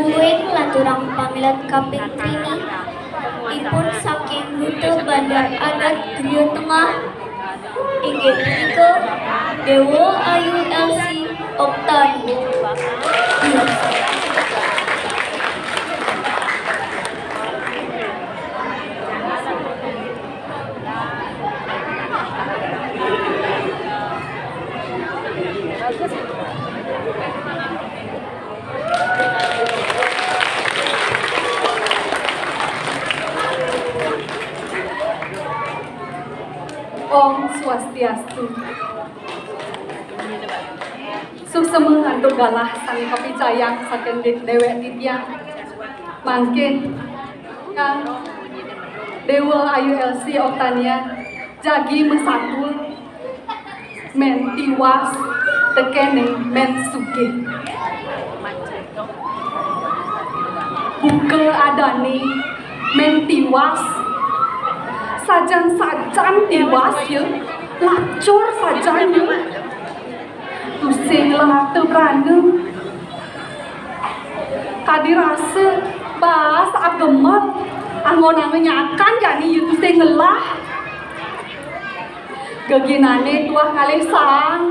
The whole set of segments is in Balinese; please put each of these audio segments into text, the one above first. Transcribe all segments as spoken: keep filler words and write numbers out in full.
Mungguing lanturang pamilet kaping trini, ipun saking Duta Bandar Adat Griya Tengah, inggih punika Dewa Ayu Elsie Oktani. Om Swastiastu. Suksma antuk galah sami kapicayang saking dé-, déwék titiang. Mangkin Kang Dewa Ayu Elsie Oktania jagi masatua Mén Tiwas tekéning Mén Sugih. Buka adané Mén Tiwas. Sajan-sajan tiwas ya, lacur sajan ya. Tusing ngelah arta brana. Kadi rasa baas agemet, anggon-anggon nyakan jani ya tusing ngelah. Geginané tuah ngalih saang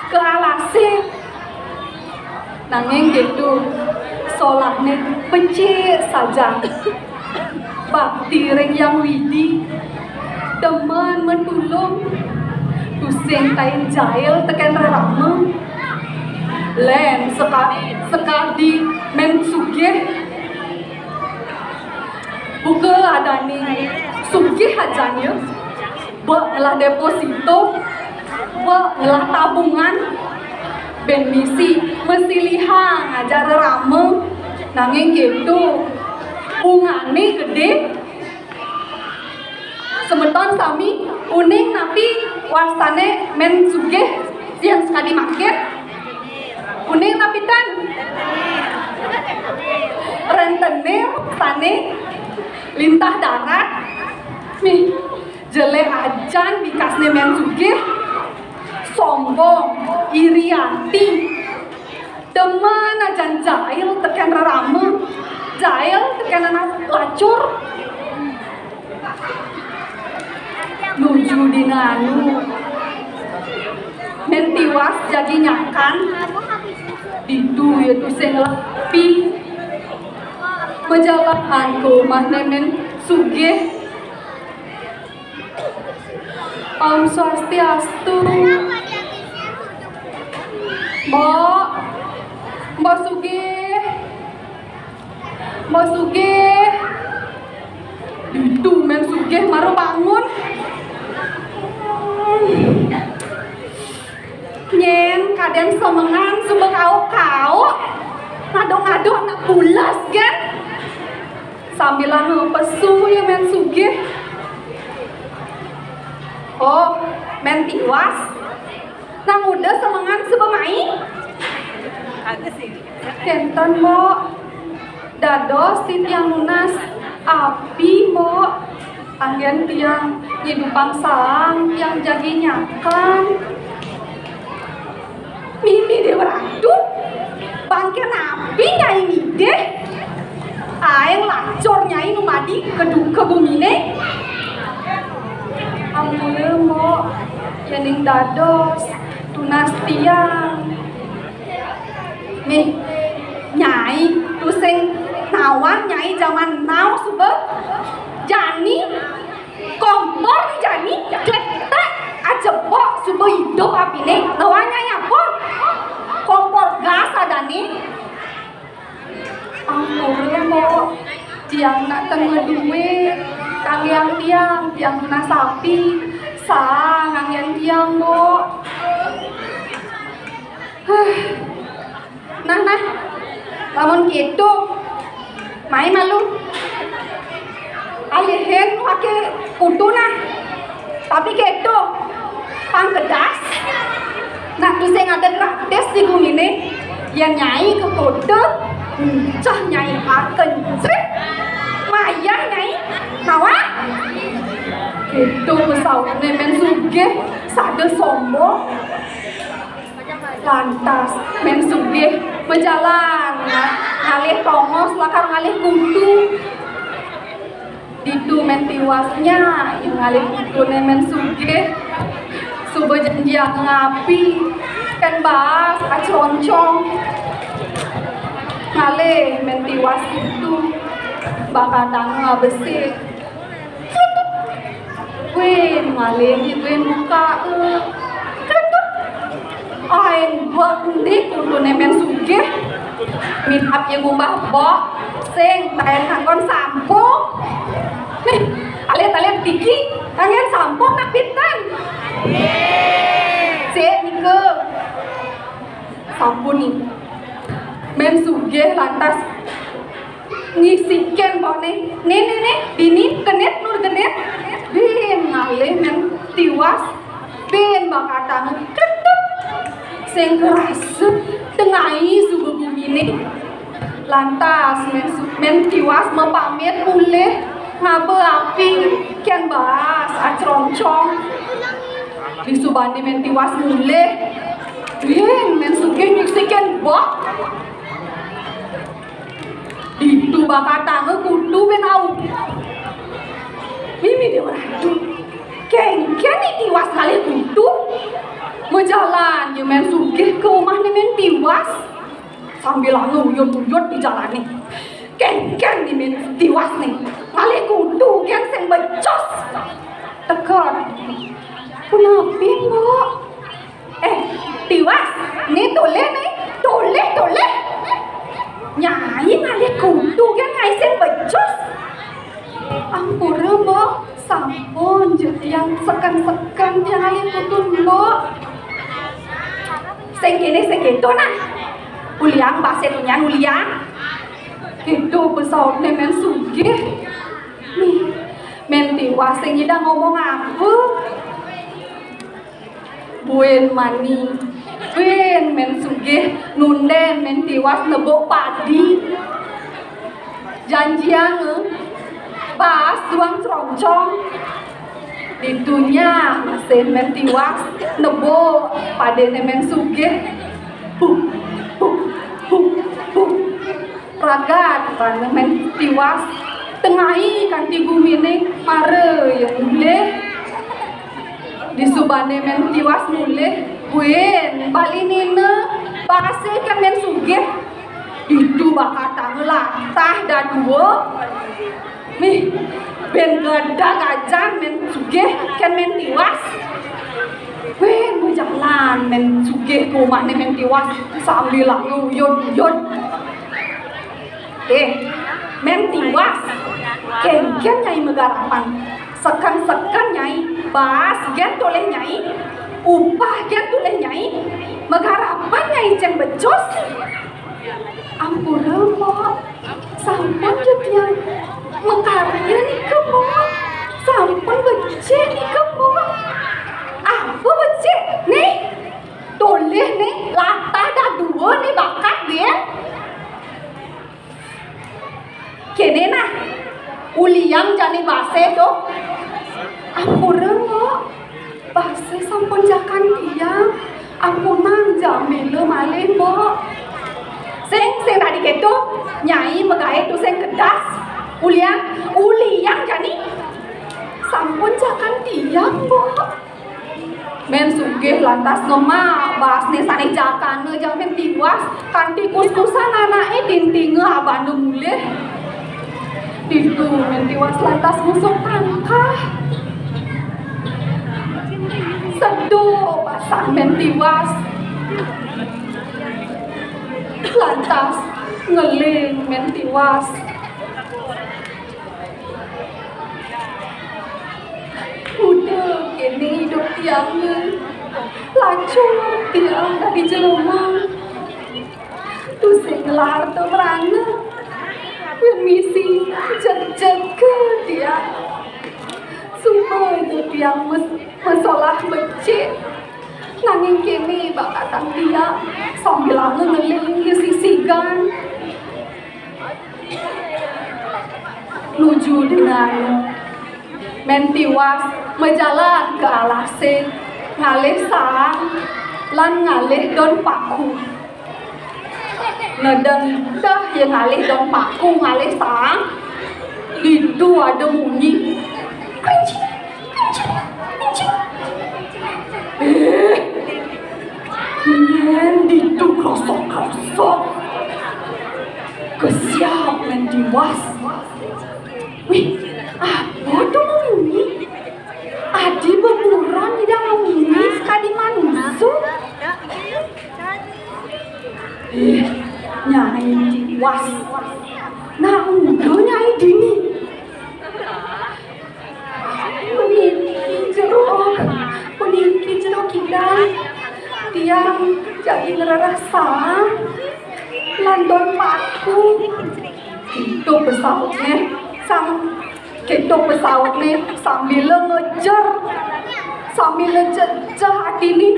ka alasé. Nanging kéto, solahné becik sajan. Bakti ring Hyang Widhi, demen matulung, tusing tain jail tekén rerama. Lén seka-, sekadi Mén Sugih. Buka adané sugih ajan ya. Bek ngelah deposito, bek ngelah tabungan, bén misi masilihang ajak rerama, nanging kéto, bungané gedé. Semeton sami uning napi wastané Mén Sugih tiang sekadi mangkin? Uning napi tan? Rentenir sané lintah darat. Nih, jelék ajan bikasné Mén Sugih, sombong, iri ati, demen ajan jail tekén rerama, jail tekén anak lacur. Nuju dina anu, Mén Tiwas jagi nyakan, ditu ya tusing ngelah api. Majalan ka umahné Mén Sugih. Om Swastiastu. Mbok, Mbok Sugih. Mbok Sugih. Ditu Mén Sugih mara bangun. Nyén kadén semengan suba kauk-kauk. Ngaduk-ngaduk nak pules gén. Sambilanga pesu ya Mén Sugih. Oh, Mén Tiwas. Nang uda semengan suba mai? Kénten, Mbok. Dados titiang nunas api, Mbok. Anggén tiang ngidupang saang, tiang jagi nyakan. Mimih Déwa Ratu, bangkén api Nyai ngidih. Aéng lacur Nyai numadi ka du-, ka guminé. Ampura, Mbok, yéning dados tunas tiang. Nih, Nyai tusing nawang Nyai jaman now suba. Jani kompor jani kletek ajebok suba idup apiné. Nawang Nyai apa? Kompor gas adané. Ampura, Mbok. Tiang nak ten maduit. Tanggiang tiang, tiang nunas api. Saang anggén tiang, Mbok. Huh. Nah, nah. Lamun kéto, mai malu. Alihin pakai kutu nah. Tapi kéto, pang kedas. Nah, tusing ada gratis di guminé. Yén Nyai ka kota, encah Nyai pakencrit. Mayah Nyai. Nawang? Kéto pasauté Mén Sugih, sada sombong. Lantas, Mén Sugih majalan, nah, Ngalih tongos lakar ngalih kutu. Ditu Mén Tiwas nya, ia ngalih kutuné Mén Sugih. Suba janjiang ngapi, kén baas acroncong. Ngalih Mén Tiwas kutu, bakatanga abesik. Buin ngalih, buin buka. Kretut. Aéng buat endi kutuné Mén Sugih. Minab ia ngumbah bok, sing taén nganggon sampung. Nih, alit-alit digi, kanggén sampung nak pinten. Sik nika. Sampun nih. Mén Sugih lantas ngisikin bokné. Nih, nih, nih, dini genit, nur genit. Buin ngalih Mén Tiwas. Buin bakatanga kretut. Sing karasa tengai suba guminé. Lantas Mén Su-, Mén Tiwas mapamit mulih ngaba api kén baas acroncong. Disubané Mén Tiwas mulih, buin Mén Sugih ngisikin bok. Ditu bakatanga kutu buin aup. Mimih Déwa Ratu. Kénkén I Tiwas ngalih kutu. Majalan ia Mén Sugih ka umahné Mén Tiwas. Sambilanga uyut-uyut di jalané. Kénkén né Mén Tiwas né. Ngalih kutu gén sing becus. Teked. Punapi, Mbok? Eh, Tiwas, né tolih né, tolih, tolih. Nyai ngalih kutu gén nyai sing becus. Ampura, Mbok, sampun ja tiang seken-seken tiang ngalih kutu, Mbok. Sing kéné, sing kéto nah. Uliang baasé to nyan, uliang. Kéto pasautné Mén Sugih. Nih, Mén Tiwas sing nyidang ngomong apa? Buin mani. Buin Mén Sugih nundén Mén Tiwas nebuk padi. Janjianga baas duang croncong. Ditu nya masih Mén Tiwas nebuk padiné Mén Sugih. Huh, huh, huh, huh. Ragat bana Mén Tiwas, tengai kanti guminé mara ia mulih. Disubané Mén Tiwas mulih, buin balinina baasé kén Mén Sugih. Ditu bakatanga latah dadua. Nih, buin gadag gajan Mén Sugih kén Mén Tiwas. Buin majalan Mén Sugih ka umahné Mén Tiwas sambilanga uyut-uyut. Eh, Mén Tiwas, kénkén nyai magarapan. Seken-seken nyai, baas gén tolih nyai, upah gén tolih nyai, magarapan nyai cang becus. Ampura, Mbok. Sampun ja tiang makarya nika, Mbok. Sampun becik nika, Mbok. Apa becik? Nih, tolih nih, latah dadua nih bakat dia. Kéné nah, uliang jani baasé to. Ampura, Mbok. Baasé sampun jakan tiang. Ampunang ja mila malih, Mbok. Sing, sing dadi kéto, nyai magaé tusing kedas. Uliang, uliang jani. Sampun jakan tiang, Mbok. Mén Sugih lantas ngemak baasné sané jakana jak Mén Tiwas, kanti kuskusan anaké tintinga abana mulih. Ditu Mén Tiwas lantas ngusuk tangkah. Seduh basang Mén Tiwas. Lantas ngeling Mén Tiwas. Udah kéné idup tiangé. Lacur tiang dadi jelema. Tusing ngelah harta mrana. Buin misi jeg-jeg ka tiang. Suba ja tiang mes-, masolah becik. Nanging kéné bakatang tiang sambilanga ngeling sisigan. Nuju dina anu, Mén Tiwas majalan ka alasé, ngalih saang lan ngalih daun paku. Nedeng dah ya ngalih don paku, ngalih saang. Ditu ada munyi. Krincing, krincing, krincing. Eh, nyén ditu krosok-krosok. Kesiab Mén Tiwas. Wih, apa to mamunyi? Adi beburon nyidang mamunyi sakadi manusa. Eh, Nyai Tiwas. Nah, uduh Nyai dini. Puniki jero, puniki jero kidang. Tiang jagi ngrereh saang lan don paku. Kéto pasautné sang, kéto pasautné sambila ngejer, sambila jejeh atiné.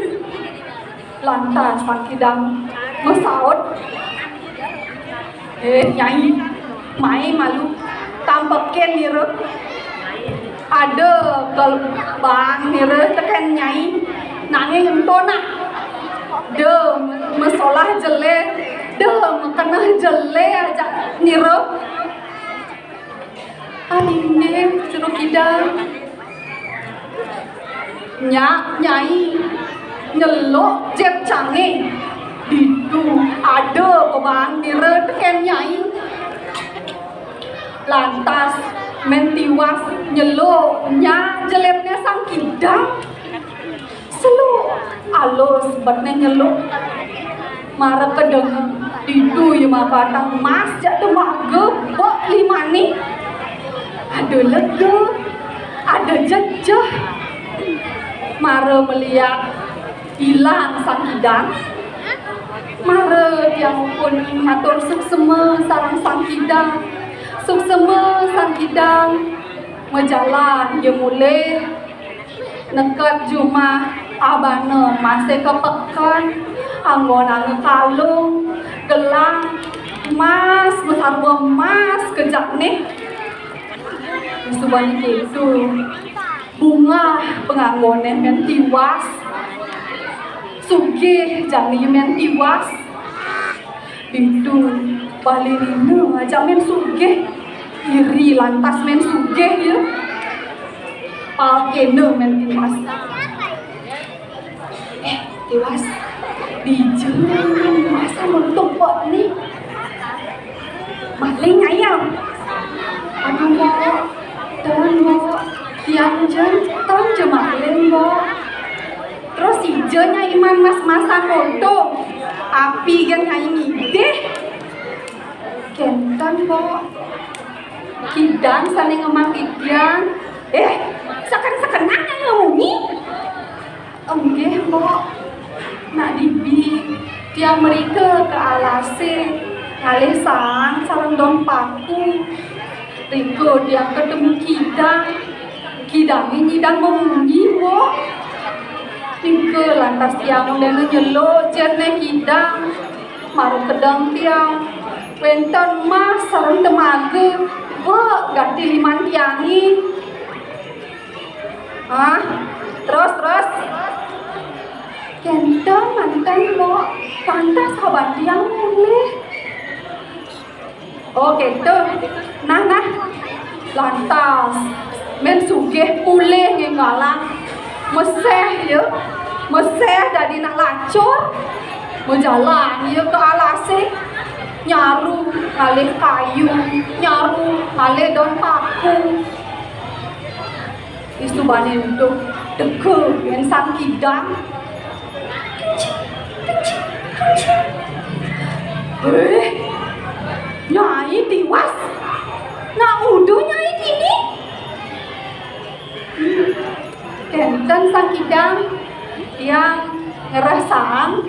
Lantas Sang Kidang masaut, "Eh, Nyai, mai malu, tampekin nira. Ada kabaang nira tekén Nyai, nanging ento nah. Da masolah jelé, da makeneh jelé ajak nira." "Ah, inggih, Jero Kidang. Nyak, Nyai, nyeluk jit cangé. Ditu ada pabaang nira tekén Nyai." Lantas Mén Tiwas nyeluk nyak jelitné Sang Kidang. Seluk, alus betné nyeluk. Mara kedenga, ditu ia mabatang emas jak temaga bek limané. Ada lega, ada jejeh. Mara meliak ilang Sang Kidang. Mara tiang pun matur suksema sareng Sang Kidang. Suksema Sang Kidang. Majalan ia mulih. Neked jumah abana masih ka peken, anggonanga kalung, gelang, emas, masarwa emas kejakné. Subané kéto, bungah panganggoné Mén Tiwas. Sugih jani Mén Tiwas. Ditu, baliné ajak Mén Sugih. Iri lantas Mén Sugih, ya. Pal kéné Mén Tiwas. Eh, Tiwas. Dija Mén Tiwas sama tumpek né. Maling ayam. Aduh, Mbok. Tuh, Mbok. Tiang jen, tuh, jen maling, Mbok. Terus ija Nyai man mas-masan moto. Api gén Nyai ngidih. Kénten, Mbok. Kidang sané ngemang titiang. Eh, seken-sekenan Nyai ngamunyi. Inggih, Mbok. Nak dibi, tiang mrika ka alasé, ngalih saang sareng don paku. Rika tiang ketemu kidang. Kidangé nyidang mamunyi, Mbok. Nika lantas tiang undéna nyeluk jitné kidang. Mara kedeng tiang, wénten emas sareng temaga, bek ganti liman tiangé. Ah, terus, terus. Kénten manten, Mbok. Lantas saban tiang mulih. Oh, kéto. Nah, nah. Lantas, Mén Sugih mulih ngénggalang. Meséh, ya. Meséh dadi nak lacur. Majalan, ya, ka alasé. Nyaru ngalih kayu, nyaru ngalih don paku. Isubané ento, teka yén Sang Kidang. Kencing, kencing, kencing. Eh, Nyai Tiwas. Nak uduh Nyai dini? Hmm. Kénten Sang Kidang, tiang ngrereh saang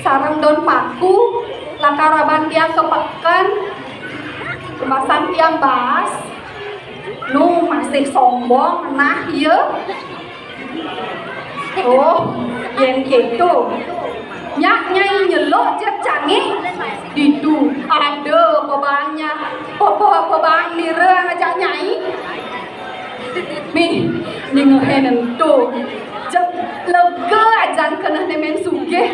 sareng don paku, lakar aban tiang ka peken. Rumasan tiang baas. Nu masih sombong, nah, ya. Oh, yén kéto. Nyak Nyai nyeluk jit cangé. Ditu ada pabaang nya, pa-, pa-, pabaang nira ajak Nyai. Mih, nyengehé ento. Jep, lega ajan kenehné Mén Sugih.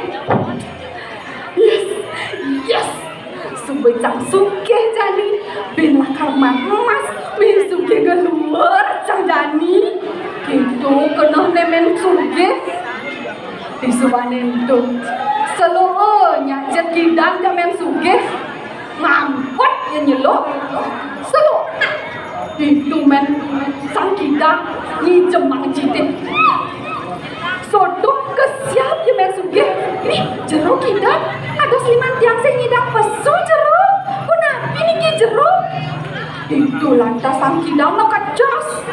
Yes. Yes, suba cang sugih jani, bin lakar maan emas, bin sugih galuar cang jani. Kéto kenehné mén sugih. Disubané ento, seluk nyak jeg kidang jak mén sugih. Mampet ia nyeluk. Seluk. Ditu mén sang kidang ngijemang cicing. Sodok kesiab ia mén sugih. Nih, jero kidang, ados liman tiang sing ngidang pesu jero. Punapi niki jero? Ditu lantas sang kidang makecos.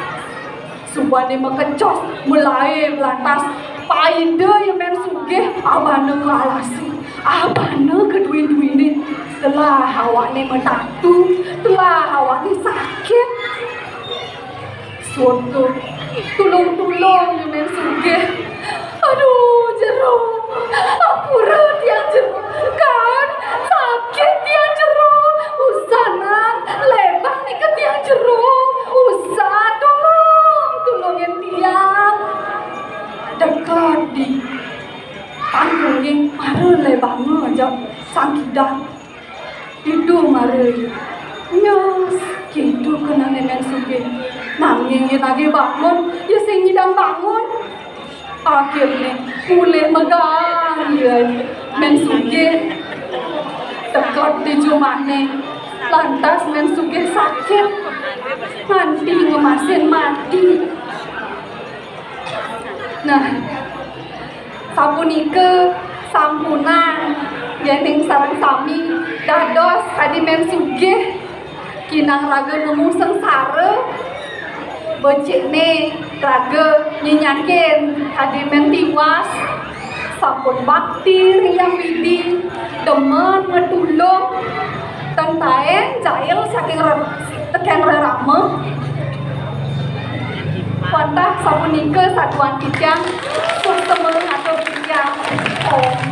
Subané makecos, malaib lantas paida ia mén sugih, abana ka alasé, abana ka duin-duiné. Telah awakné matatu, telah awakné sakit. Suud, tulung-tulung ia mén sugih. Aduh, jero. Ampura tiang jero. Kan, sakit tiang jero. Usaha, lebang nika tiang jero. Usaha, tulung, tulungin tiang. Deket di panggungé mara lebanga ajak sang kidang. Ditu mara ia. Nyos, kéto kenehné mén sugih. Nanging yén nagih bangun, ia sing ngidang bangun. Akhirné mulih megang ia mén sugih. Teka di jumahné, lantas mén sugih sakit. Nganti ngemasin mati. Nah, sapunika sampunang yéning sareng sami dados kadi mén sugih. Kinang raga nemu sengsara, becikné raga nyinyakin kadi mén tiwas. Sampun bakti ring Hyang Widhi, demen matulung, ten taén jail saking re-, tekén rerama. Wantah sapunika saduan titiang, suksma atur titiang. Om.